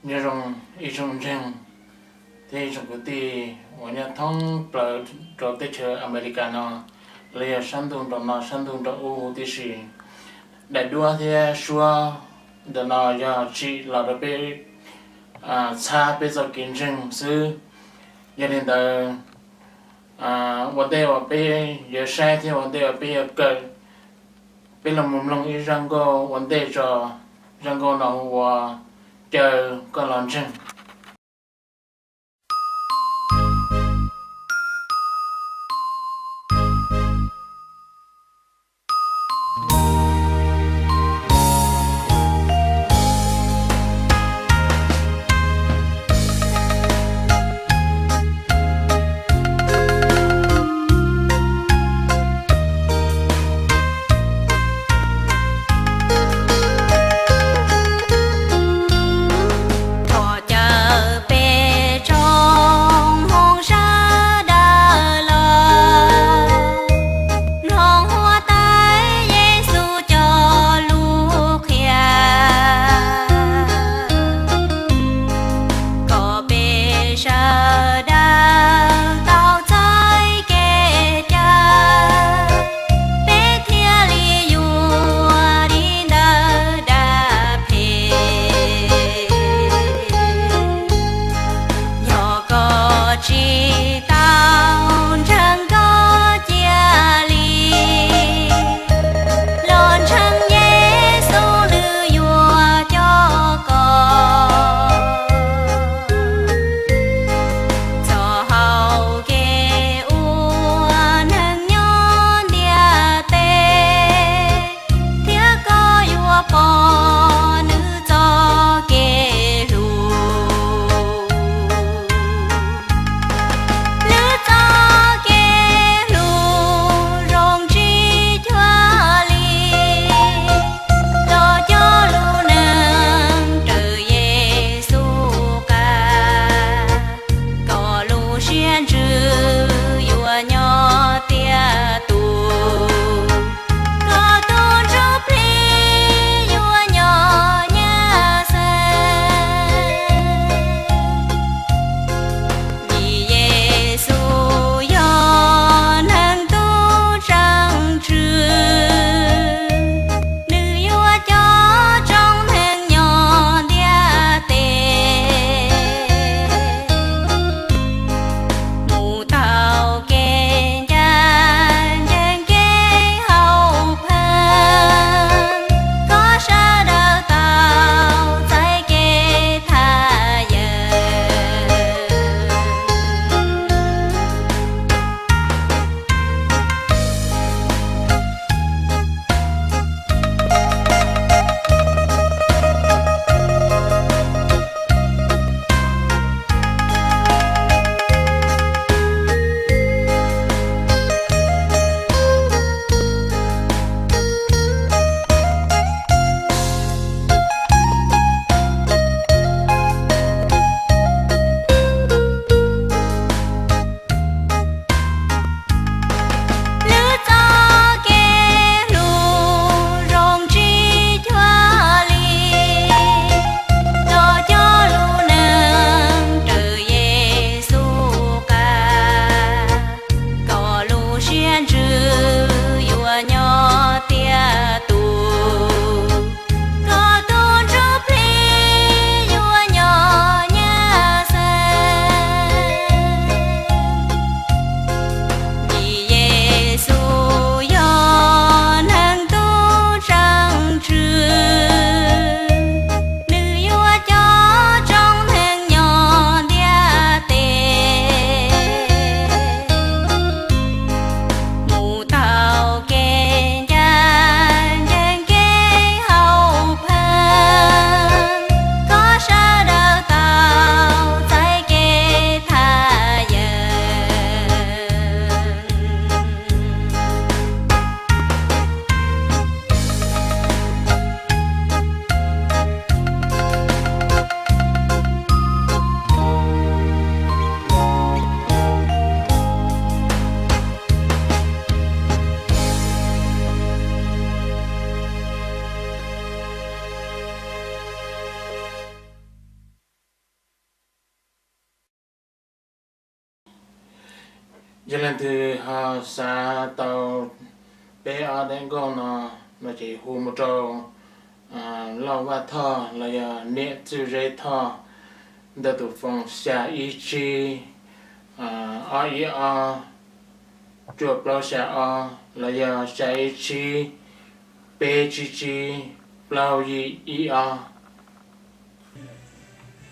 Nyob zoo ib tsoom ntseeg thiab ib tsoom kwv tij uas nyob thoob plaws rau teb chaws Amelikas no, los yog sab ntuj nraum no sab ntuj nraum ub huv tib si. Daim duab thiab suab ntawm no yog tsim los rau peb txhawb peb txoj kev ntseeg xwb. Yog li ntawd, ua ntej uas peb yuav saib thiab ua ntej uas peb yuav kawm, peb los mus mloog ib zaj nkauj ua ntej tso. Zaj nkauj no hu ua Caw koj los ntseeg. Yog leej twg ho xav tau peb ob daim nkauj no, no ces hu mus rau Lauj Vaj Thoj los yog Niam Txwj Zeb Thoj ntawm tus foos xya ib tsib ob ib ob cuaj plaub xya ob los yog xya ib tsib peb tsib tsib plaub yim ib ob.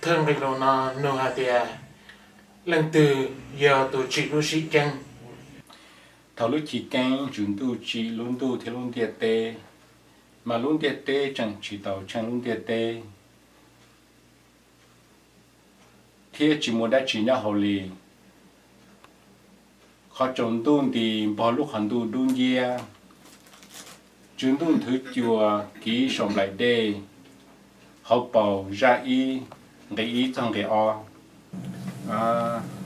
Thawj nqe lus no nug hais tias, leej twg yog tus tsim lub sib keeb? Thaum lub chiv keeb Tswv Ntuj tsim lub ntuj thiab lub ntiaj teb, mas lub ntiaj teb tseem tsis tau tsheej lub ntiaj teb, thiab tsis muaj dab tsi nyob hauv li. Qhov tsaus ntuj nti npog lub qhov ntuj dub nciab. Tswv Ntuj nthwv cua kiv saum nplaim dej, hauv paus zaj ib, nqe ib txog nqe ob.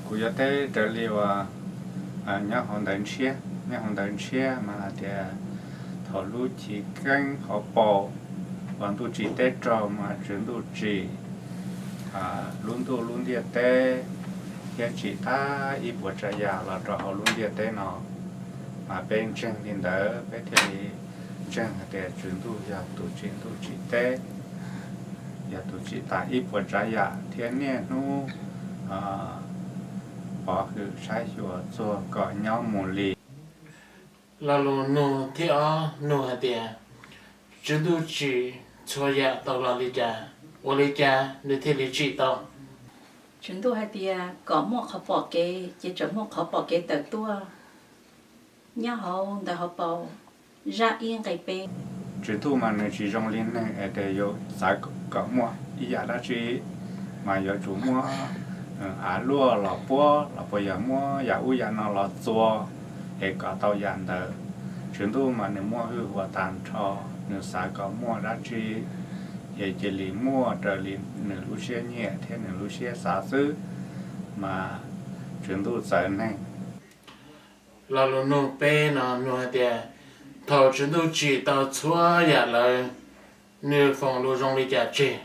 Kuv yuav teb raws li uas nyob hauv ntawv ntshiab, nyob hauv ntawv ntshiab mas hais tias thaum lub chiv keeb hauv paus uas ntuj tsim teb raug mas Tswv Ntuj tsim lub ntuj lub ntiaj teb thiab tsim tag ib puas tsav yam los rau hauv lub ntiaj teb no. Mas peb ntseeg li ntawd peb thiaj li ntseeg hais tias Tswv Ntuj yog tus tsim ntuj tsim teb, yog tus tsim tas ib puas tsav yam thiab niaj hnub pov hwm saib xyuas txuag kom nyob mus li. Lo lus nug thib ob nug hais tias, Tswv Ntuj tsim txhua yam tau los li cas, ua li cas nws thiaj li tsim tau? Tswv Ntuj hais tias kom muaj qhov pom kev, ces tseem muaj qhov pom kev tawm tuaj. Nyob hauv ntawv hauv paus zaj ib nqe peb. Tswv Ntuj mas nws tsis zoo li neeg es tias yuav xav kom muaj ib yam dab tsi mas yuav tsum muab av luaj los puab los puas yog muab yam ub yam no los txua es kom tau yam ntawd. Tswv Ntuj mas nws muaj hwj huam tag nrho, nws xav kom muaj dab tsi es cia li muaj raws li nws lub siab nyiam thiab nws lub siab xav xwb, mas Tswv Ntuj txawv neeg. Lo lus nug peb no nug hais tias, thaum Tswv Ntuj tsim tau txhua yam lawm, nws foom lus zoo li cas tseg?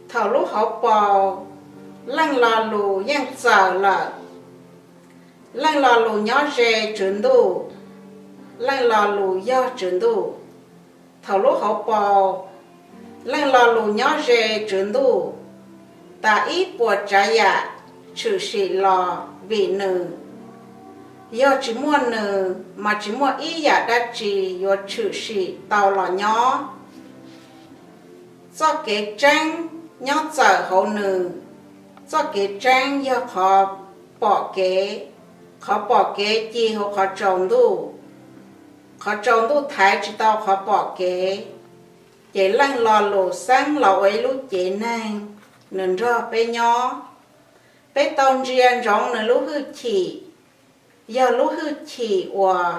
Thaum lub hauv paus, leej lo lus yeej txawm lawm. Leej lo lus nyob ze Tswv Ntuj, leej lo lus yog Tswv Ntuj. Thaum lub hauv paus, leej lo lus nyob ze Tswv Ntuj, tas ib puas tsav yam tshwm sim los vim nws. Yog tsis muaj nws mas tsis muaj ib yam dab tsi yuav tshwm sim tau los nyob. Txoj kev tseeb nyob txawm hauv nws. Txoj kev tseeb yog qhov pom kev, qhov pom kev ci hauv qhov tsaus ntuj. Qhov tsaus ntuj thaiv tsis tau qhov pom kev, ces leej lo lus xeeb los ua ib lub cev neeg, nws nrog peb nyob. Peb tau ntsia ntsoov nws lub hwj chim, yog lub hwj chim uas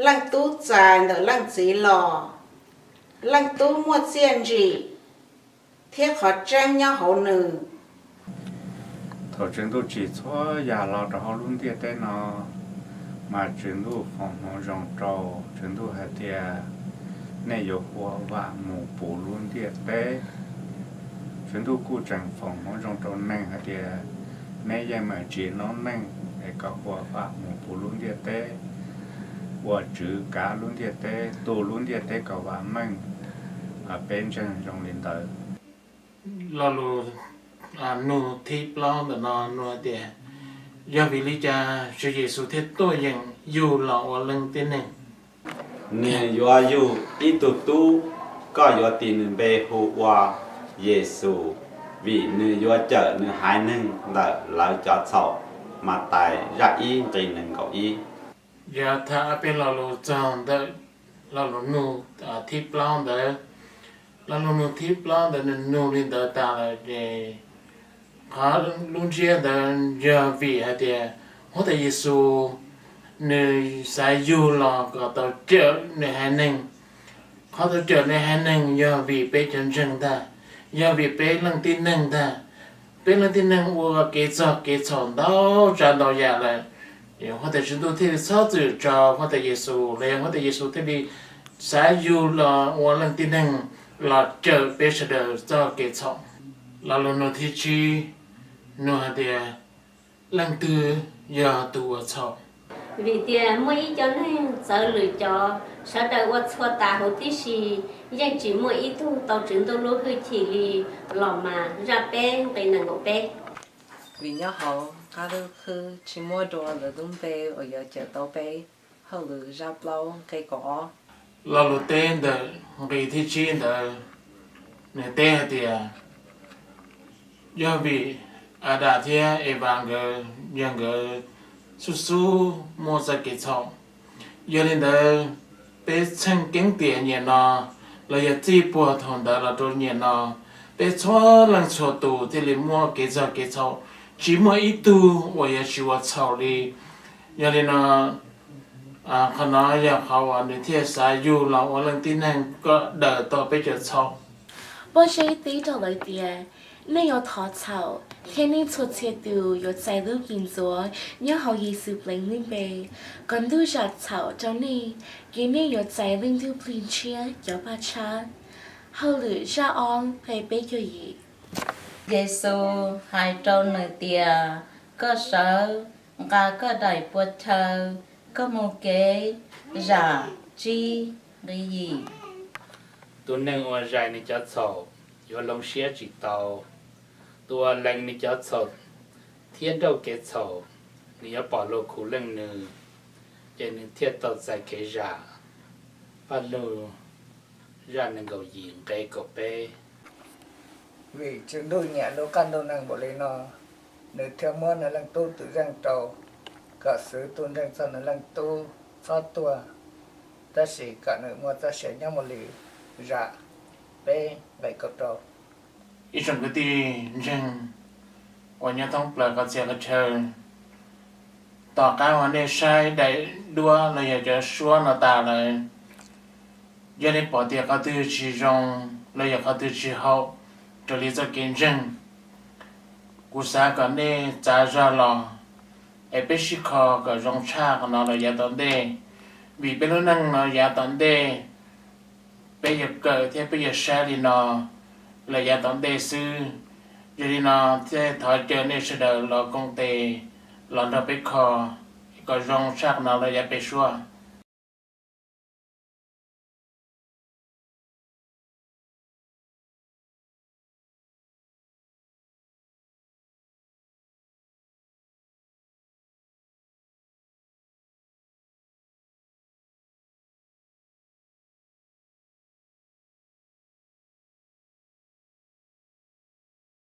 leej tub txais ntawm leej txiv los. Leej tub muaj txiaj ntsim thiab qhov tseeb nyob hauv nws. Thaum Tswv Ntuj tsim txhua yam los rau hauv lub ntiaj teb no, mas Tswv Ntuj foom hmoov zoo rau, Tswv Ntuj hais tias, nej yuav ua vam mus puv lub ntiaj teb. Tswv Ntuj kuj tseem foom hmoov zoo rau neeg hais tias, neb yeej meem tsim noob neej es kom ua vam mus puv lub ntiaj teb, ua tswv kav lub ntiaj teb, tu lub ntiaj teb kom vam meej. Peb ntseeg zoo li ntawd. Lo lus nug thib plaub ntawm no nug hais tias, yog vim li cas Tswv Yexus thiaj tuaj yeem yug los ua leej tib neeg? Nws yuav yug ib tug tub, koj yuav tis nws npe hu ua Yexus, vim nws yuav cawm nws haiv neeg ntawm lawv cov txhaum. Mathais zaj ib nqe nees nkaum ib. Yog tham ob peb lo lus txog ntawm lo lus nug thib plaub ntawd, lo lus nug thib plaub ntawd nws nug li ntawd tas lawm ces qhov lub ntsiab ntawd yog vim hais tias Huab Tais Yexus nws xav yug los kom tau cawm nws haiv neeg. Qhov tau cawm nws haiv neeg yog vim peb cov ntseeg ntag, yog vim peb leej tib neeg ntag. Peb leej tib neeg ua kev txog kev txhaum ntau tsav ntau yam lawm, Huab Tais Tswv Ntuj thiaj li txhob txwm tso Huab Tais Yexus, los yog Huab Tais Yexus thiaj li xav yug los ua leej tib neeg los cawm peb sawv daws txoj kev txhaum. Lo lus nug thib tsib nug hais tias, leej twg yog tus uas txhaum. Vim tias muaj ib co neeg txawv lwm cov, sawv daws ua txhua tas huv tib si, yeej tsis muaj ib tug tau Tswv Ntuj lub hwj chim li. Los Mas zaj peb nqe nees nkaum peb. Vim nyob hauv qab lub hwj tsis muaj dua lwm lub npe uas yuav cawm tau peb. Hauj Lwm zaj plaub nqe kaum ob. Lo lus teb ntawm nqe thib tsib ntawd, nws teb hais tias, yog vim Adas thiab Evas nkawd, yog nkawd xub xub muaj txoj kev txhaum. Yog li ntawd, peb txheej keeb tiam nyiam no, los yog txij puag thaum ntawd los rau nyiam no, peb txhua leej txhua tus thiaj li muaj kev txog kev txhaum, tsis muaj ib tug uas yuav tsis ua txhaum li. Yog li no, qhov no yog qhov uas nws thiaj xav yug los ua leej tib neeg kom daws tau peb cov txhaum. Pob zeb teb rau lawv tias, nej yuav thov txhaum, thiab nej txhua txhia tus yuav txais lub cim ntxuav nyob hauv Yexus Pleev lub npe, kom ntuj zam txhaum rau nej, ces nej yuav txais Leej Ntuj Plig Ntshiab cov paj tshab. Hauj Lwm zaj ob nqe peb caug yim. Yexus hais rau nws tias, koj sawv, nqa koj daim pua chaw, koj mus kev zam tsib nqe yim. Tus neeg uas zais nws cov txhaum yuav hloov siab tsis tau. Tus uas lees nws cov txhaum thiab nrauj kev txhaum, nws yuav pom luag khuv leej nws, ces nws thiaj tau txais kev zam. Paj Lug zaj nees nkaum yim nqe kaum peb. Vim Tswv Ntuj nyiam lub qab ntuj neeg npaum li no, nws thiaj muab nws leej Tub twm zeej rau, kom xwv tus ntseeg txog nws leej Tub txhob tuag, tab sis kom nws muaj txoj sia nyob mus li. Zam peb nqe kaum rau. Ib tsoom kwv tij ntseeg uas nyob thoob plaws qhov txhia qhov chaw, tom qab uas nej saib daim duab los yog cov suab no tas lawm, yog nej pom tias qhov twg tsis zoo los yog qhov twg tsis haum raws li txoj kev ntseeg, kuv xav kom nej txav zog los, es peb sib kho kom zoo tshaj qhov no los yav tom ntej. Vim peb lub neej no yav tom ntej, peb yuav kawm thiab peb yuav saib li no los yav tom ntej xwb. Yog li no thiaj thov caw nej sawv daws los koom tes los nrog peb kho kom zoo tshaj qhov no los yav pem suab.